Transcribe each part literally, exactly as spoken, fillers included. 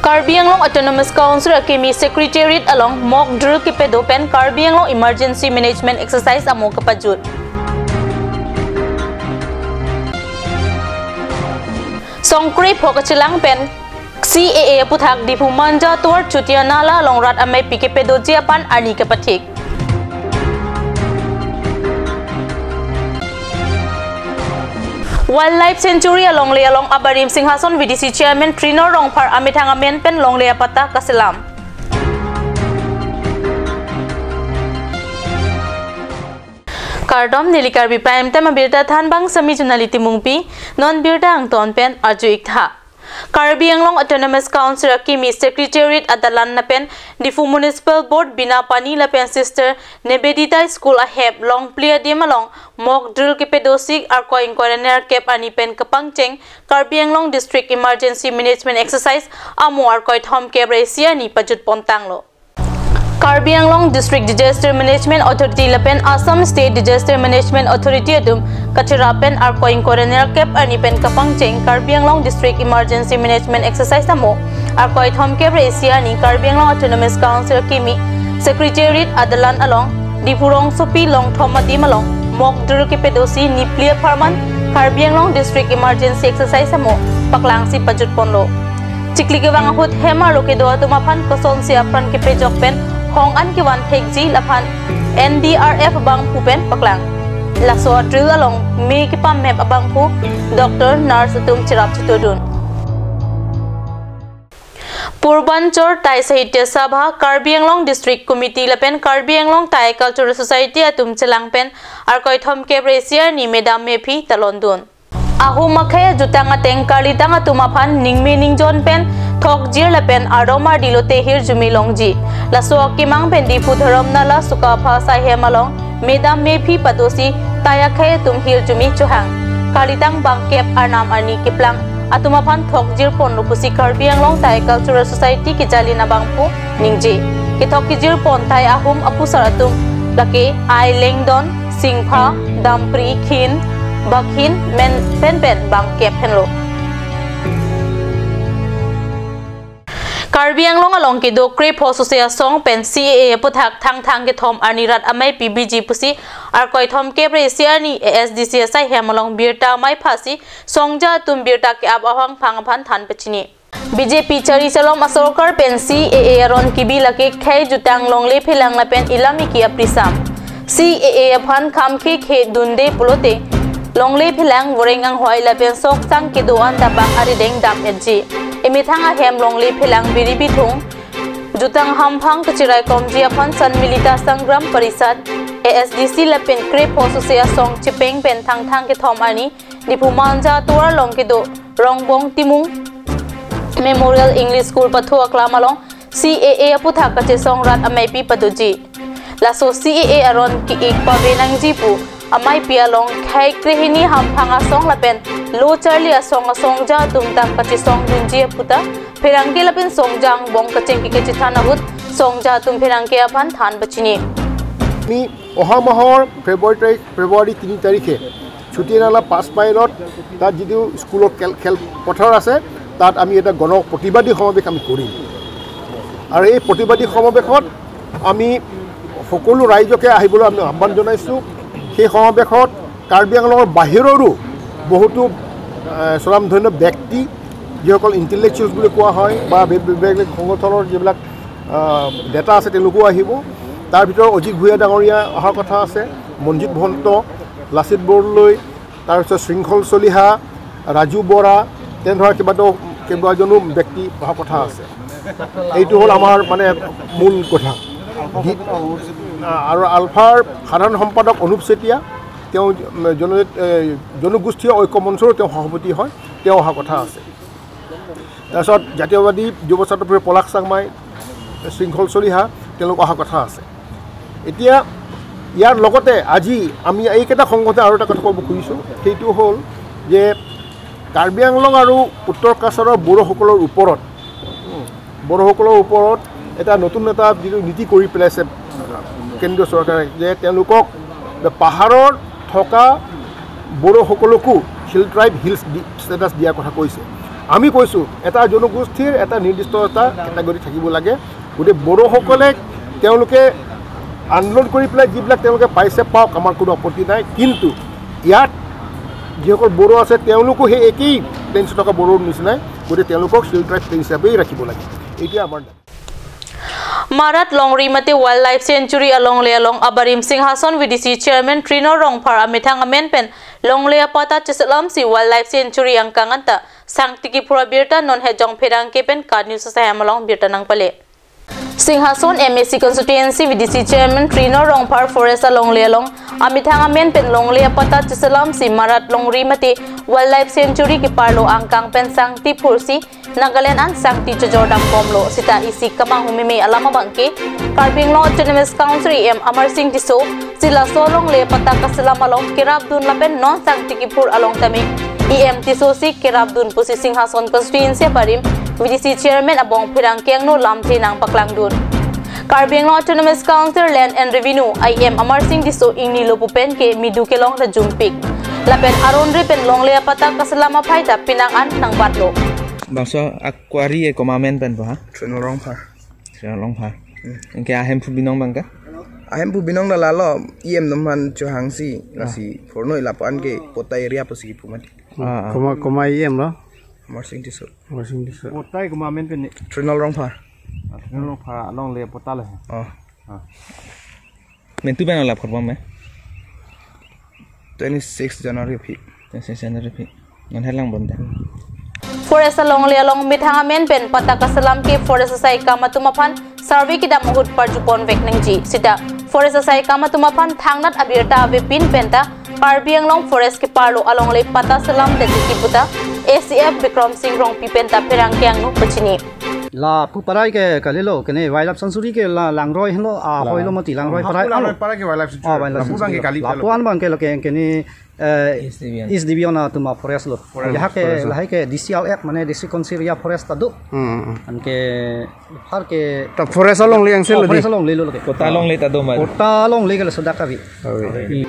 Karbi Anglong Autonomous Council akimi Secretariat along mock drill kepedo pen Karbi Anglong Emergency Management Exercise amo kapajut. Song krepho kachelang pen C A A aputhak Diphu Manja tovar Chutia Nala along rat ameipi kepedoji aphan arni kapathik. Wildlife Sanctuary alongle along abarim Singhason V D C Chairman Trinor Rongphar amethang amen pen longle apatta kaselam. Kardom, neli Karbi Prime Time abirta thanbang sami Junali Timungpi, non birta angton pen arju-ik tha. Karbi Anglong Autonomous Council akimi Secretariat adalan lapen Diphu Municipal Board bina pani lapen Sister Nivedita School ahep Longpli adim along mock drill kepedosi Arkoi ingkoi ra nerkep arni pen kepangcheng Karbi Anglong District Emergency Management Exercise amo Arkoi thomkep ra isi arni pajut pontanglo. Karbi Anglong District Disaster Management Authority lapen Assam State Disaster Management Authority atum kacherap pen Arkoi ingkoi ra nerkep arni pen kepangcheng Karbi Anglong District Emergency Management Exercise amo Arkoi thomkep ra isi arni Karbi Anglong Autonomous Council akimi Secretariat adalan along Diphu Rongsopi Longthom adim along mock drill kepedosi nipli apharman Karbi Anglong District Emergency Exercise amo paklangsi pajut ponlo. Chikli kevang ahut hem arlo kedo atum aphan kosonsi apran kepejok pen hong an kevan thekji laphan N D R F abangphu pen paklang. Laso drill along me kepamep abangphu doctor, nurse atum cherap chetodun. Purbanchal Tai Sahitya Sabha, Karbi Anglong District Committee lapen Karbi Anglong Tai Cultural Society atum chelang pen Arkoi thomkep ra isi arni medam mephi talondun. Ahum akhei ajutang ateng karlitang atum aphan ningme ningjon pen thokjir lapen ardom ardi lote hirjume longji. Laso akemang pen Diphu Dharamnala Sukapha asai hem along medam mephi padosi tai akhei atum hirjume chohang. Karlitang bangkep arnam arni keplang atum aphan thokjir ponlo pusi Karbi Anglong Tai Cultural Society kejalin abangphu ningje. Kethok kejir pon tai ahum apusar atum lake Ai Lengdon, Singpha, Dampri, Khin, Bakhin, men pen pen bangkep henlo. Karbi Anglong along kedo krepho sose asong pen C A A aputhak Thangthang kethom arni rat ameipi biji pusi Arkoi thomkep ra isi arni A S D C asai hem along birta amei phasi songja atum birta ke-ap ahong phang aphan than pachini. B J P chari chalom asorkar pen C A A aron kebi lake khei jutang longle phelang lapen ilam iki aprisam. C A A aphan kham khe khe dunde pulote longle phelang voreng anghoi lapen sok sang kedo-an dapang arideng dam etji. Emethang ahem longle phelang biri bithung jutang hamphang kachirai komji aphan Sanmilita Sangram Parishad, A S D C lapen krepho sose asong chepeng pen Thangthang kethom arni Diphu Manja tovar along kedo Rongbong Timung Memorial English School pathu aklam along C A A aputhak kachesong rat ameipi padoji. Laso C A A aron ki-ik pave nangji pu ameipi along khei krehini hamphang asong lapen lo charli asong asongja atum ta kachesong dunji aputa pherangke lapen songja angbong kachengki kachethan ahut songja atum pherangke aphan than pachini. আমি অহা মাহৰ ফেব্ৰুৱাৰী তাৰিখ, ফেব্ৰুৱাৰী তিনি তাৰিখে চুটিয়ানালা পাঁচ মাইলত তাত যিটো স্কুলৰ খেল, খেলপথাৰ আছে, তাত আমি এটা গণ প্ৰতিবাদী সমাৱেশ আমি কৰিম। আৰু এই প্ৰতিবাদী সমাৱেশত আমি সকলো ৰাইজকে আহিবলৈ আমি আহ্বান জনাইছোঁ। সেই সমাৱেশত কাৰ্বি আংলঙৰ বাহিৰৰো বহুতো, এ, স্বনামধন্য ব্যক্তি, যিসকল ইণ্টেলেকচুৱেলছ বুলি কোৱা হয় বা বে-, বে-, বেলেগ সংগঠনৰ যিবিলাক, আ, নেতা আছে, তেওঁলোকো আহিব। তাৰ ভিতৰত অজিত ভূঞা ডাঙৰীয়া অহাৰ কথা আছে, মনজিত মহন্ত, লাচিত বৰদলৈ, তাৰপিছত শৃংখল চলিহা, ৰাজু বৰা, তেনেধৰণৰ কেইবাটাও, কেইবাজনো ব্যক্তি অহা কথা আছে। এইটো হ'ল আমাৰ মানে মূল কথা। দি-, আৰু আলফাৰ সাধাৰণ সম্পাদক অনুপ চেতিয়া, তেওঁ জন-, এ, জনগোষ্ঠীয় ঐক্য মঞ্চৰো তেওঁ সভাপতি হয়, তেওঁ অহা কথা আছে। তাৰপিছত জাতীয়বাদী যুৱ ছাত্ৰ পৰিষদৰ পলাশ চাংমাই, শৃংখল চলিহা, তেওঁলোক অহা কথা আছে। এতিয়া ইয়াৰ লগতে আজি আমি এইকেইটা সংগঠনে আৰু এটা কথা ক'ব খুজিছোঁ, সেইটো হ'ল যে কাৰ্বি আংলং আৰু উত্তৰ কাছাৰৰ বড়োসকলৰ ওপৰত, উম, বড়োসকলৰ ওপৰত এটা নতুন এটা যিটো নীতি কৰি পেলাইছে কেন্দ্ৰীয় চৰকাৰে, যে তেওঁলোকক পাহাৰত থকা বড়োসকলকো হিল ট্ৰাইব হিলছ দি, ষ্টেটাছ দিয়াৰ কথা কৈছে। আমি কৈছোঁ, এটা জনগোষ্ঠীৰ এটা নিৰ্দিষ্ট এটা কেটেগৰী থাকিব লাগে। গতিকে বড়োসকলে তেওঁলোকে আন্দোলন কৰি পেলাই যিবিলাক তেওঁলোকে পাইছে পাওক, আমাৰ কোনো আপত্তি নাই। কিন্তু ইয়াত যিসকল বড়ো আছে তেওঁলোকো সেই একেই প্লেইনছত থকা বড়োৰ নিচিনাই। গতিকে তেওঁলোকক শ্বিডিউল ট্ৰাইব প্লেইন হিচাপেই ৰাখিব লাগে। এইটোৱে আমাৰ দাবী। Marat Longri mate Wildlife Sanctuary alongle along abarim Singhason V D C Chairman Trinor Rongphar amethang amen pen longle apatta cheselamsi Wildlife Sanctuary angkang anta sangti kiphur abirta non hejong pherangke pen KAT News asai hem along birta nangpale. Singhason M A C constituency V D C Chairman Trinor Rongphar forest alongle along amethang amen pen longle apatta cheselamsi Marat Longri mate Wildlife Sanctuary keparlo angkang pen sangti phursi Nagaland an sangti chojor dambomlo. Sita isi kemang humeme alam abangke Karbi Anglong Autonomous Council E M Amar Singh Tisso si laso alongle apatta kaselam along kerapdun lapen non sangti kiphur along tame E M Tisso si kerapdun pusi Singhason constituency abarim V D C Chairman abong pherangke angno lamthe nangpaklangdun. Karbi Anglong Autonomous Council Land and Revenue E M Amar Singh Tisso ingnilo pu pen ke midu kelong ta jumpik. Lapen aron re pen longle apatta kaselam aphai ta penang an nangbatlo. Bangso akwari e komat amen pen po ha? Trinor Rongphar. Trinor Rongphar. Hmm. Anke ahemphu binong abangke? Ahemphu binong ta lalo E M atum aphan chohangsi, ah, lasi phurnoi lapu-an ke patta area pusi kipu mati. Ah, ah. Komat, komat E M lo? Amar Singh Tisso. Amar Singh Tisso. Patta komat amen pen ni? Trinor Rongphar. Ah, Trinor Rongphar alongle patta le. Oh. Ah. Mentu pen alap korbom me? Twenty-six January aphi. Twenty-six January aphi. Non helang bom ta. Forest alongle along methang amen pen patta kaselam ke forest asaikam atum aphan survey kedam ahut parjupon vek nangji. Sita forest asaikam atum aphan thangnat abirta avepin penta Karbi Anglong forest keparlo alongle patta selamdet tiki puta A C F Bikram Singh Rongpi penta pherangke angno pachini. Lapu parai ke kalilo, kene wildlife sanctuary ke la Langroi henlo, ah, la hoilo mati Langroi parai. Lapu Langroi parai ke wildlife sanctuary. Ah, wildlife sanctuary. Lapu abangke kali lapu-an abangke lo ke kene, eh, East Divion. East Divion atum a-forest lo. Forest. Lahai ke, forest lo. Lahai ke D C L F, mane District Council Area Forest ta do. Hmm, hmm, hmm. Anke har ke ta forest alongle angse lo. Oh, di forest alongle lo ke. Patta alongle ta do ma? Patta alongle ke lo sodak kari. Awi.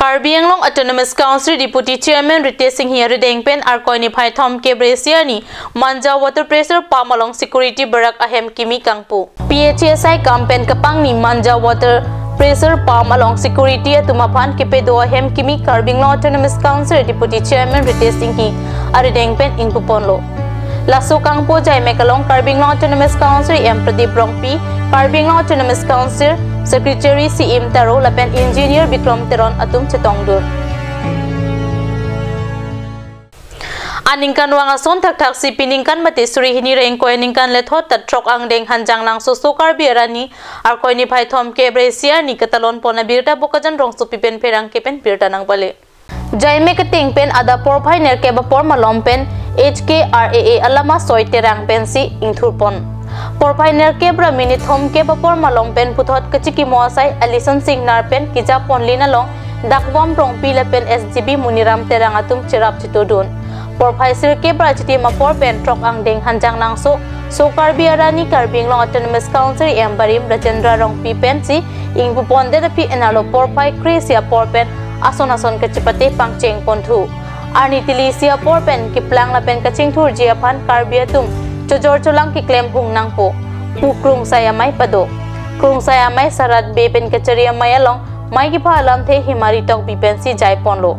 Karbi Anglong Autonomous Council Deputy Chairman Ritesh Enghi arideng pen Arkoi niphai thomkep Bresir arni Manja Water Pressure Pump along security barak ahem kimi kangpu. P H A asaikam pen kapangni Manja Water Pressure Pump along security atum aphan kepedo ahem kimi Karbi Anglong Autonomous Council Deputy Chairman Ritesh Enghi arideng pen ingpuponlo. Laso kangpu jaimek along Karbi Anglong Autonomous Council E M Pradip Rongpi, Karbi Anglong Autonomous Council Secretary C M Taro lapen Engineer Bikram Teron atum chetongdun. Aningkanvang ason thakthaksi pi ningkan mate suri hini ra ingkoi ningkan lethot ta throk angdeng Hanjanglangso Karbi arni Arkoi niphai thomkep Bresir arni katalonpon abirta Bokajan rongsopi pen pherangke pen birta nangpale. Jaimek keteng pen adap porphai nerkep apor malom pen H K R A A alama soi Terang pensi ingthurpon. Porphai nerkep ra minute thomkep apor malom pen puthot kachikimo asai Alison Singnar pen kejapon lin along Dakbom Rongpi lapen S G B Muniram Terang atum cherap chetodun. Porphai sirkep ra chitim apor pen throk angdeng Hanjanglangso Karbi arni Karbi Anglong Autonomous Council E M barim Rajendra Rongpi pensi ingpupondet aphi inarlo porphai kre-isi apor pen ason ason kachepate pangchengponthu. Arni tili isi apor pen keplang lapen kachingthurji aphan Karbi atum chojor cholang keklem hung nangpo pu krungsai amei pado. Krungsai amei Sarat Bey pen kachari amei along mei kepha alamthe Himari Tokbi pensi jaiponlo.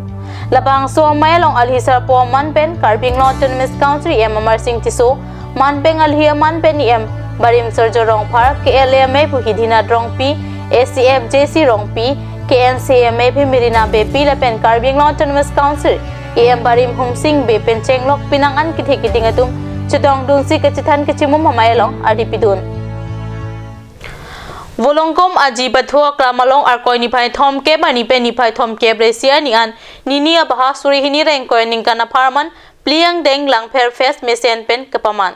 Labangso amei along alhi sarpo aman pen Karbi Anglong Autonomous Council E M Amar Singh Tisso, manpeng alhi aman pen E M barim Surjya Rongphar, K L A amei pu Hidinath Rongpi, A C F J C Rongpi, K N C A amei pu Merina Beypi lapen Karbi Anglong Autonomous Council E M barim Humsing Bey pen chenglok penang an kethe keding atum chetongdunsi kachethan kachimum amei along ardi pidun. Volongkom Aji Pathu aklam along Arkoi niphai thomkep arni pen niphai thomkep Bresir arni an nini abaha suri hini ra ingkoi ningkan apharman Pli angdeng Langpher Fest mesen pen kepaman.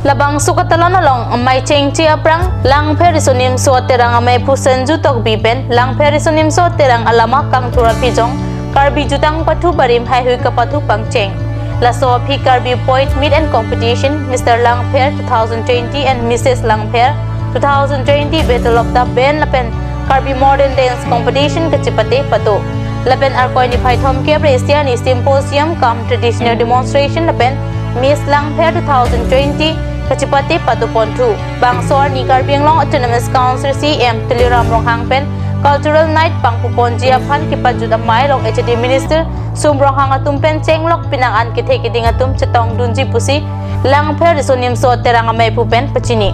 Labangso katalon along amei chengche aphrang Langpher Riso Nimso Terang amei pu Sanju Tokbi pen Langpher Riso Nimso Terang alama kangthur aphi jong Karbi jutang pathu barim haihui kapathu pangcheng. Laso aphi Karbi Poet Meet and Competition Mister Langpher two thousand twenty and Missus Langpher two thousand twenty Battle of the Band lapen Karbi Modern Dance Competition kachepate pado. lapen Arkoi niphai thomkep ra isi arni symposium cum traditional demonstration lapen Miss Langpher two thousand twenty kachepate padoponthu. Bangso arni Karbi Anglong Autonomous Council C E M Tuliram Ronghang pen cultural night pangpuponji aphan kepajut amei along H A D Minister Sum Ronghang atum pen chenglok penang an kethe keding atum chetongdunji pusi Langpher Riso Nimso Terang Amei pu pen pachini.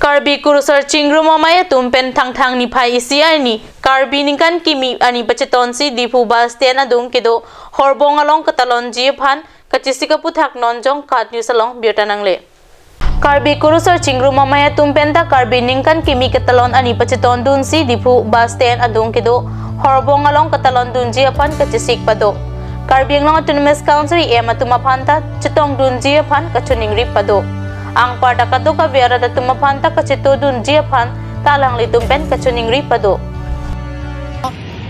Karbi Kurusar Chingrum Amei atum pen Thangthang niphai isi arni Karbi ningkan kimi arni pachetonsi Diphu bus stand adung kedo horbong along katalonji aphan kachesik aputhak non jong KAT News along birta nangle. Karbi Kurusar Chingrum Amei atum pen ta Karbi ningkan kimi katalon arni pachetondunsi Diphu bus stand adung kedo horbong along katalondunji aphan kachesik pado. Karbi Anglong Autonomous Council E M atum aphan ta chetongdunji aphan kachiningri pado. Anparta kadokave arat atum aphan ta kachetodunji aphan ta alanglitum pen kachiningri pado.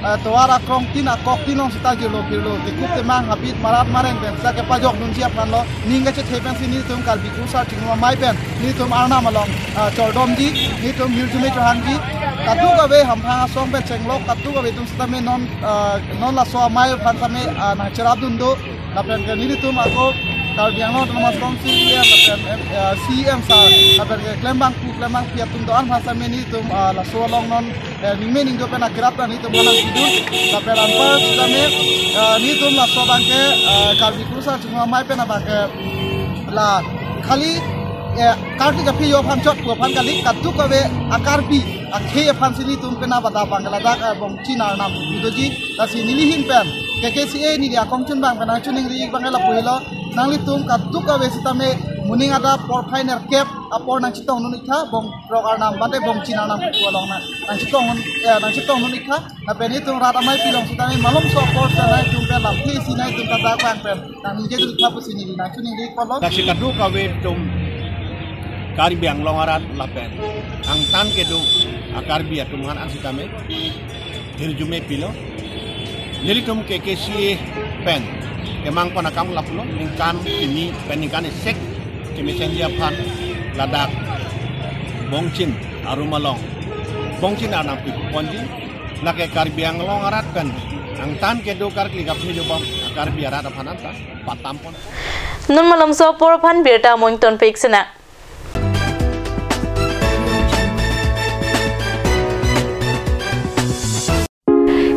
Eh, tovar akrong tin akok tin along sita jirlo pirlo, tekup temang habit marat mareng pen sita kepajokdunji aphan lo, ning kachethe pensi nelitum Karbi Kurusar Chingrum Amei pen nelitum Arnam along, eh, chordomji, nelitum hirjume chohangji, kadokave hamphang asong pen chenglok kadokave atum sitame non, eh, non laso amei aphan sitame, eh, nangcherapdun do, lapen ke nelitum ako Karbi Anglong Autonomous Council E M lapen, eh, C E M sir, lapen ke klembangpo klembangpi atum do-an aphan sitame nelitum, eh, laso along non eh, ningme ningjo pen akerap ta nelitum aphan nangpidun. Lapen anpar sitame, eh, nelitum laso abangke, eh, Karbi Kurusar Chingrum Amei pen abangke la khali, eh, Karbi kaphi yo aphan chot pu aphan kali, kadokave a-Karbi akhei aphansi nelitum pen abada abangke ladak, eh, Bongchin Arnam pu doji, lasi neli ahin pen K K C A neli akongchun abang pen nangchiningri abangke lapu helo, nanglitum kadokave sitame moning adap porphai nerkep apor nangchetongdun iktha, Bong Rok Arnam, bante Bongchin Arnam pu along na, nangchetong, eh, nangchetongdun iktha, lapen itum rat ameipi along sitame malomso apor sita nangtum pen lamthe isi nangtum kata abang pen nangningjedun iktha pusi neli nangchiningri ikpo lo. Lasi kadokave atum Karbi Anglong arat lapen angtan kedo a-Karbi atum aphan an sitame hirjume pilo. Nelitum K K C A pen kemang pon akam lapulo, ningkan kimi pen ningkan isi chemichengji aphan ladak Bongchin arum along Bongchin Arnam piponji, lake Karbi Anglong arat pen angtan kedo karkli kaphi jobam Karbi arat aphan anta patam pon. Non malomso apor aphan birta mungton pik sena.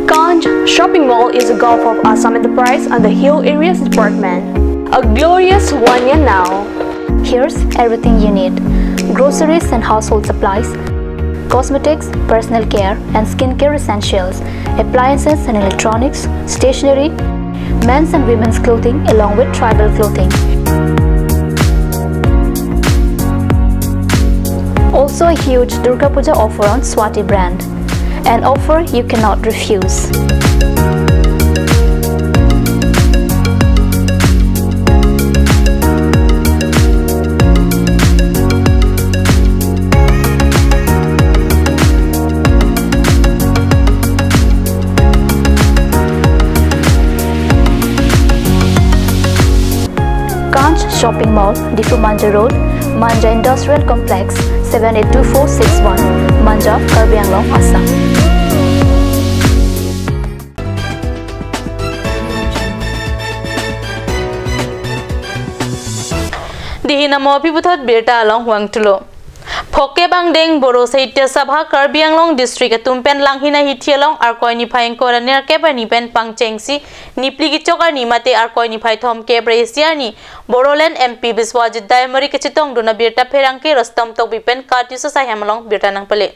Ganj Shopping Mall is a gulf of Assam Enterprise and the Hill Areas Department. A glorious one year now. Here's everything you need: groceries and household supplies, cosmetics, personal care and skincare essentials, appliances and electronics, stationery, men's and women's clothing along with tribal clothing. Also a huge Durga Puja offer on Swati brand. An offer you cannot refuse. Ganj Shopping Mall, Diphu Manja Road, Manja Industrial Complex, seven eight two four six one, Manja, Karbi Anglong, Assam. Dihin amo aphi puthot birta along vangthulo. Phoke bangdeng Bodo Sahitya Sabha Karbi Anglong District atum pen Langhin ahithi along Arkoi niphai ingkoi ra nerkep arni pen pangchengsi Nipli kechok arni mate Arkoi niphai thomkep ra isi arni Bodoland M P Biswajit Daimary kachetongdun abirta pherangke Rustom Tokbi pen KAT News asai hem along birta nangpale.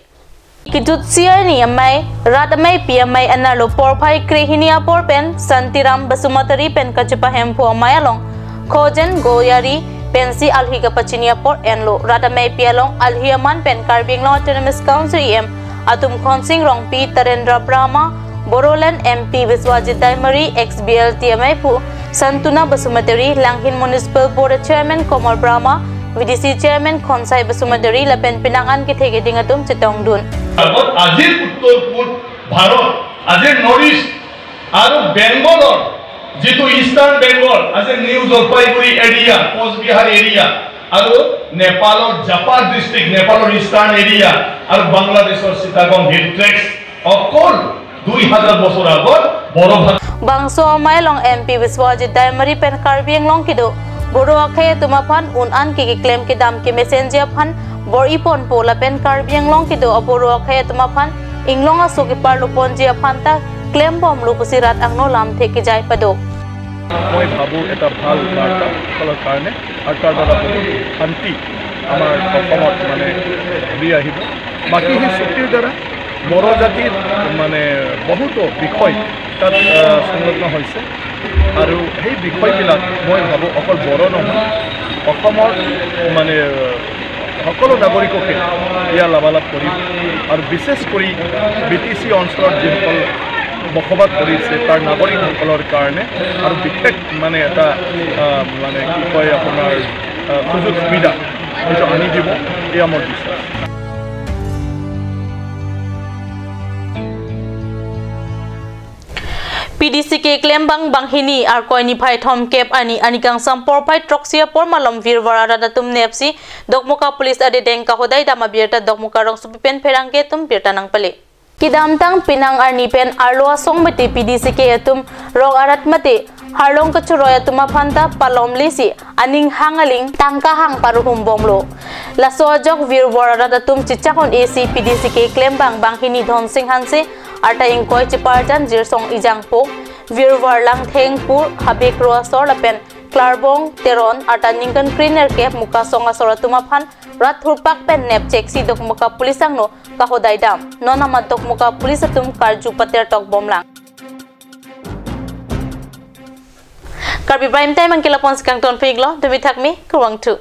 Kejutsi arni amei, rat ameipi amei anerlo porphai krehini apor pen Santiram Basumatary pen kachepahemphu amei along Khojen Goyari pensi alhi kapachini apor enlo. Rat ameipi along alhi aman pen Karbi Anglong Autonomous Council E M atum Khonsing Rongpi, Tarendra Brahma, Bodoland M P Biswajit Daimary, ex B L T ameiphu Santuna Basumatary, Langhin Municipal Board Chairman Komol Brahma, V D C Chairman Khonsai Basumatary lapen penang an kethe keding atum chetongdun. আগত আজিৰ উত্তৰ পূব ভাৰত, আজিৰ নৰ্থ ইষ্ট আৰু বেংগলৰ যিটো eastern Bengal, আজি নিউ জলপাইগুৰি এৰিয়া, কোচবিহাৰ এৰিয়া আৰু নেপালৰ জাপাৰ ডিষ্ট্ৰিক্ট, নেপালৰ ইষ্টাৰ্ণ এৰিয়া আৰু বাংলাদেশৰ চিটাগং হিল ট্ৰেক্টছ, অকল দুই হাজার বছর আগত বড় ভাষা। Bangso amei along M P Biswajit Daimary pen Karbi Anglong kedo Bodo akhei atum aphan un-an ke keklem kedam kemesenji aphan bor-iponpo lapen Karbi Anglong kedo a-Bodo akhei atum aphan inglong aso keparloponji aphan ta klembomlo pusi rat angno lamthe kejai pado. মই ভাবোঁ এটা ভাল বাৰ্তা সকলৰ কাৰণে আৰু তাৰ দ্বাৰা বহুত শান্তি আমাৰ অসমত মানে ঘূৰি আহিব। বাকী সেই চুক্তিৰ দ্বাৰা বড়ো জাতিৰ মানে বহুতো বিষয় তাত আহ, সংলগ্ন হৈছে আৰু সেই বিষয়বিলাক মই ভাবোঁ অকল বড়ো নহয়, অসমৰ মানে সকলো নাগৰিককে ইয়াৰ লাভালাভ কৰিব আৰু বিশেষ কৰি বি টি চি অঞ্চলত যিসকল বসবাস কৰিছে তাৰ নাগৰিকসকলৰ কাৰণে আৰু বিশেষ মানে এটা আহ, মানে কি কয় আপোনাৰ আহ, সুযোগ সুবিধা সেইটো আনি দিব, এয়া মোৰ বিশ্বাস। P D C K klembang banghini Arkoi niphai thomkep arni anikangsam porphai throksi apor malom Virwar arat atum nepsi Dokmoka Police adedeng kahodai dam abirta Dokmoka rongsopi pen pherangke atum birta nangpale. Kedamtang penang arni pen arlo asong mate P D C K atum rong arat mate harlong kachoroi atum aphan ta palomlesi aning hang aling tangka hang paruhumbomlo. Laso ajok Virwar arat atum chechak un-esi P D C K klembang banghini Dhonsing Hanse arta ingkoi cheparjan Jirsong Ejangpo, Virwar Langthengpur Habekro asor lapen Klarbong Teron arta ningkan krenerkep Mukasong asor atum aphan rat thurpak pen nepcheksi Dokmoka Police angno kahodai dam. Non amat Dokmoka Police atum karju pater tokbomlang. Karbi Prime Time angke lapon si kangton pik lo, dumi thak me, kurvangthu.